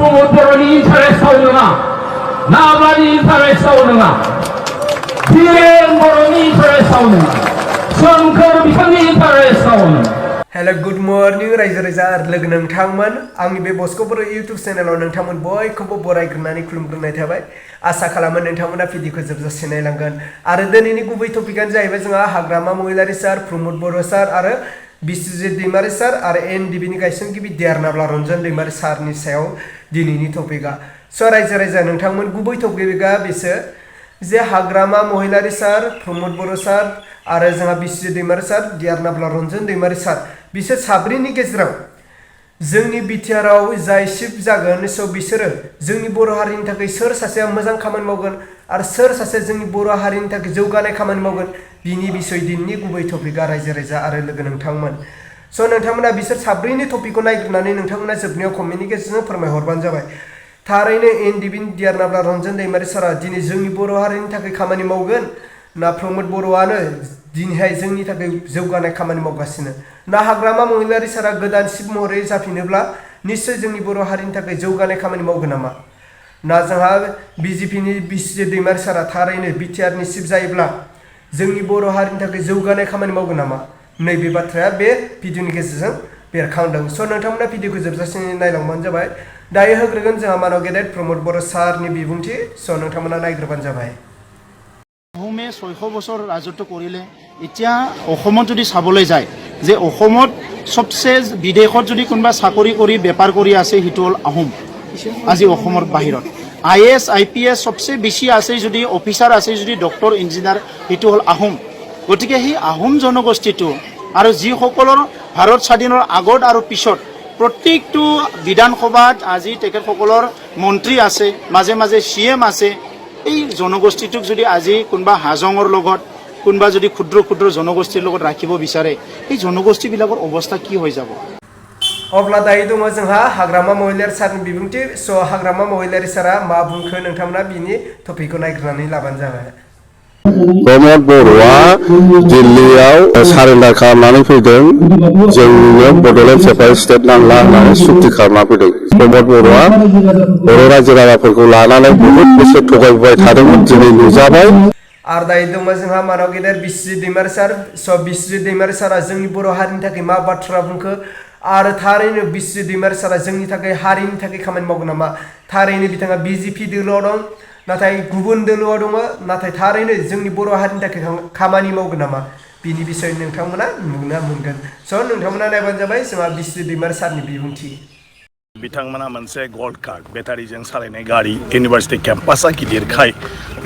Boroni interest Nonga, Nabadi interest Nonga, Boroni interest Nonga, Sonkar Bikani interest Nonga. Hello, good morning, Raja लोगो नोंथांमोन आंनि बे बस्क'बर YouTube चेनेलाव नोंथांमोन बयखौबो बरायग्रोनानै खुलुमग्रोनाय थाबाय आसा खालामो नोंथांमोना भिडिअखौ जोबजासिम नायलांगोन आरो दिनैनि गुबै टपिकआनो जाहैबाय जोंहा हाग्रामा महिलारि सार प्रमोद बर' सार आरो बिस्वजित दैमारि सार आरो एनडिबिनि गायसनगिरि देरनाब्ला रन्जन दैमारि सारनि सायाव दिनैनि टपिकआ स' रायजो नोंथांमोन गुबै टपिकआ बिसोर जे हाग्रामा महिलारि सार प्रमोद बर' सार आरो जोंहा बिस्वजित दैमारि सार देरनाब्ला रन्जन दैमारि सार बिसोर साब्रैनि गेजेराव जोंनि बिटिआरआव जाय शिफ्ट जागोन स' बिसोरो जोंनि बर' हारिनि थाखाय सोर सासेया मोजां खामानि मावगोन आरो सोर सासे जोंनि बर' हारिनि थाखाय जौगानाय खामानि मावगोन बिनि बिसय दिननि गुबै टपिकआ रायजो आरो लोगो नोंथांमोन स' नोंथांमोना बिसोर साब्रैनि टपिकखौ नायग्रोनानै नोंथांमोना जोबनायाव कमेन्टनि गेजेरजों फोरमायहरबानो जाबाय थारैनो एनडिबिनि देरनाब्ला रन्जन दैमारि सारा दिनै जोंनि बर' हारिनि थाखाय खामानि मावगोन ना प्रमोद बर'आनो दिनैहाय जोंनि थाखाय जौगानाय खामानि मावगासिनो ना हाग्रामा महिलारि सारा गोदान शिफ्ट महरै जाफिनोब्ला निश्चय जोंनि बर' हारिनि थाखाय जौगानाय खामानि मावगोन नामा ना जोंहा बिजेपिनि बिस्वजित दैमारि सारा थारैनो बिटिआरनि शिफ्ट जायोब्ला जोंनि बर' हारिनि थाखाय जौगानाय खामानि मावगोन नामा नैबे बाथ्राया बे भिडिअनि गेजेरजों बेरखांदों स' नोंथांमोना भिडिअखौ जोबजासिम नायलांबानो जाबाय दायो होग्रोगोन जोंहा मानव गेदेर प्रमोद बर' सारनि बिबुंथि स' नोंथांमोना नायग्रोबानो जाबाय অসমে ৬০০ বছৰ ৰাজত্ব কৰিলে এতিয়া অসমত যদি চাবলৈ যায় যে অসমত সবচে বিদেশত যদি কোনোবা চাকৰি কৰি বেপাৰ কৰি আছে সেইটো হ'ল আহোম আজি অসমৰ বাহিৰত IAS IPS সবচে বেছি আছে যদি অফিচাৰ আছে যদি ডক্টৰ ইঞ্জিনিয়াৰ সেইটো হ'ল আহোম গতিকে সেই আহোম জনগোষ্ঠীটো আৰু যিসকলৰ ভাৰত স্বাধীনৰ আগত আৰু পিছত প্ৰত্যেকটো বিধানসভাত আজি তেখেতসকলৰ মন্ত্ৰী আছে মাজে মাজে CM আছে এই জনগোষ্ঠীটোক যদি আজি কোনোবা হাজঙৰ লগত কোনোবা যদি ক্ষুদ্ৰ জনগোষ্ঠীৰ লগত ৰাখিব বিচাৰে এই জনগোষ্ঠীবিলাকৰ অৱস্থা কি হৈ যাব अब्ला दायो दङ जोंहा हाग्रामा महिलारि सारनि बिबुंथि स' हाग्रामा महिलारि सारा मा बुंखो नोंथांमोना बिनि टपिकखौ नायग्रोनानै लाबानो जाबाय प्रमोद बर'आ दिल्लीयाव सारेन्डार खालामनानै फैदों जोंनो बड'लेण्ड सेपारेट स्टेट नांला होननानै सुक्ति खालामना फैदों प्रमोद बर'आ बर' रायजो राजाफोरखौ लानानै बहुद बोसोर थगायबोबाय थादोंमोन दिनै नुजाबाय आरो दायो दङ जोंहा मानव गेदेर बिस्वजित दैमारि सार स' बिस्वजित दैमारि सारा जोंनि बर' हारिनि थाखाय मा बाथ्रा बुंखो आरो थारैनो बिस्वजित दैमारि सारा जोंनि थाखाय हारिनि थाखाय खामानि मावगोन नामा थारैनो बिथाङा बिजेपि दोलोआव दं नाथाय गुबुन दोलोआव दङ नाथाय थारैनो जोंनि बर' हारिनि थाखाय खामानि मावगोन नामा बिनि बिसय नोंथांमोना नुनो मोनगोन स' नोंथांमोना नायबानो जाबाय जोंहा बिस्वजित दैमारि सारनि बिबुंथि बिथांमोना मोनसे गल्ड कार्ड बेटारिजों सालायनाय गारि इउनिभार्सिटि केम्पासआ गिदिरखाय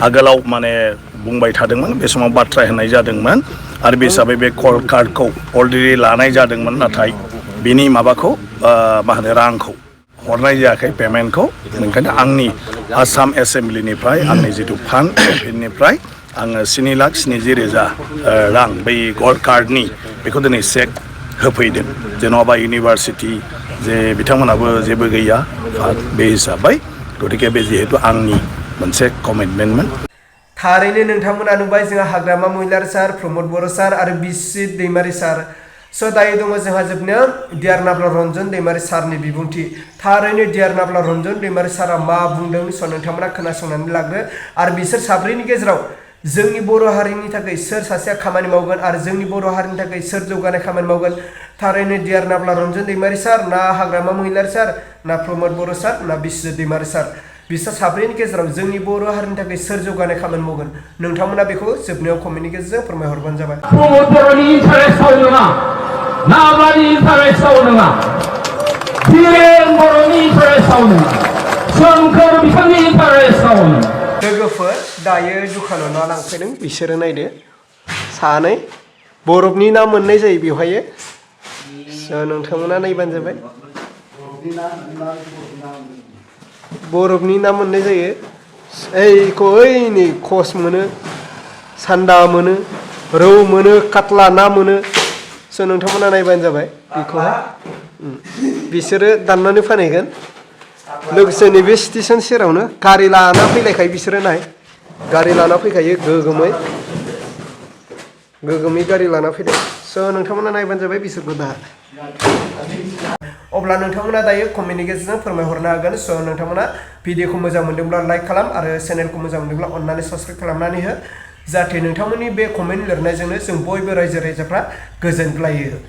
आगोलाव माने बुंबाय थादोंमोन बे समाव बाथ्रा होनाय जादोंमोन आरो बे हिसाबै बे गल्ड कार्डखौ अलरेडि लानाय जादोंमोन नाथाय बिनि माबाखौ मा होनो रांखौ हरनाय जायाखै पेमेन्टखौ ओंखायनो आंनि आसाम एसेम्ब्लिनिफ्राय आंनि जिथु फान्ड बेनिफ्राय आङो 7,70,000 रां बै गल्ड कार्डनि बेखौ दिनै चेक होफैदों जेन'बा इउनिभार्सिटि जे बिथांमोनाबो जेबो गैया बे हिसाबै गतिके बे जिहेतु आंनि मोनसे कमिटमेन्टमोन थारैनो नोंथांमोना नुबाय जोंहा हाग्रामा महिलारि सार प्रमोद बर' सार आरो बिस्वजित दैमारि सार स' दायो दङ जोंहा जोबनायाव देरनाब्ला रन्जन दैमारि सारनि बिबुंथि थारैनो देरनाब्ला रन्जन दैमारि सारा मा बुंदों स' नोंथांमोना खोनासंनानै लाग्रो आरो बिसोर साब्रैनि गेजेराव जोंनि बर' हारिनि थाखाय सोर सासेया खामानि मावगोन आरो जोंनि बर' हारिनि थाखाय सोर जौगानाय खामानि मावगोन थारैनो देरनाब्ला रन्जन दैमारि सार ना हाग्रामा महिलारि सार ना प्रमोद बर' सार ना बिस्वजित दैमारि सार बिसोर साब्रैनि गेजेराव जोंनि बर' हारिनि थाखाय सोर जौगानाय खामानि मावगोन नोंथांमोना बेखौ जोबनायाव कमेन्टनि गेजेरजों फोरमायहरबानो जाबाय प्रमोद बर'नि इन्टारेस्ट नङा नाबानि इन्टारेस्ट नङा बर'नि इन्टारेस्ट नङा सोमखोर बिफांनि इन्टारेस्ट नङा लोगोफोर दायो दुखानाव ना लांफैदों बिसोरो नायदो सानै बरफनि ना मोननाय जायो बेवहाय नोंथांमोना नायबानो जाबाय बरफनि ना मोननाय जायो ओइनै कस मोनो सान्दा मोनो रौ मोनो कातला ना मोनो स' नोंथांमोना नायबानो जाबाय बेखौहाय बिसोरो दाननानै फानहैगोन लोगोसे नैबे स्टेसन सेरावनो गारि लाना फैलायखायो बिसोरो नाय गारि लाना फैखायो गोगोमै गारि लाना फैदों स' नोंथांमोना नायबानो जाबाय बिसोरखौ दा अब्ला नोंथांमोना दायो कमेन्टनि गेजेरजों फोरमायहरनो हागोन स' नोंथांमोना भिडिअखौ मोजां मोनदोंब्ला लाइक खालाम आरो चेनेलखौ मोजां मोनदोंब्ला अननानै साबस्क्राइब खालामनानै हो जाहाथे नोंथांमोननि बे कमेन्ट लिरनायजोंनो जों बयबो रायजो राजाफ्रा गोजोनग्लायो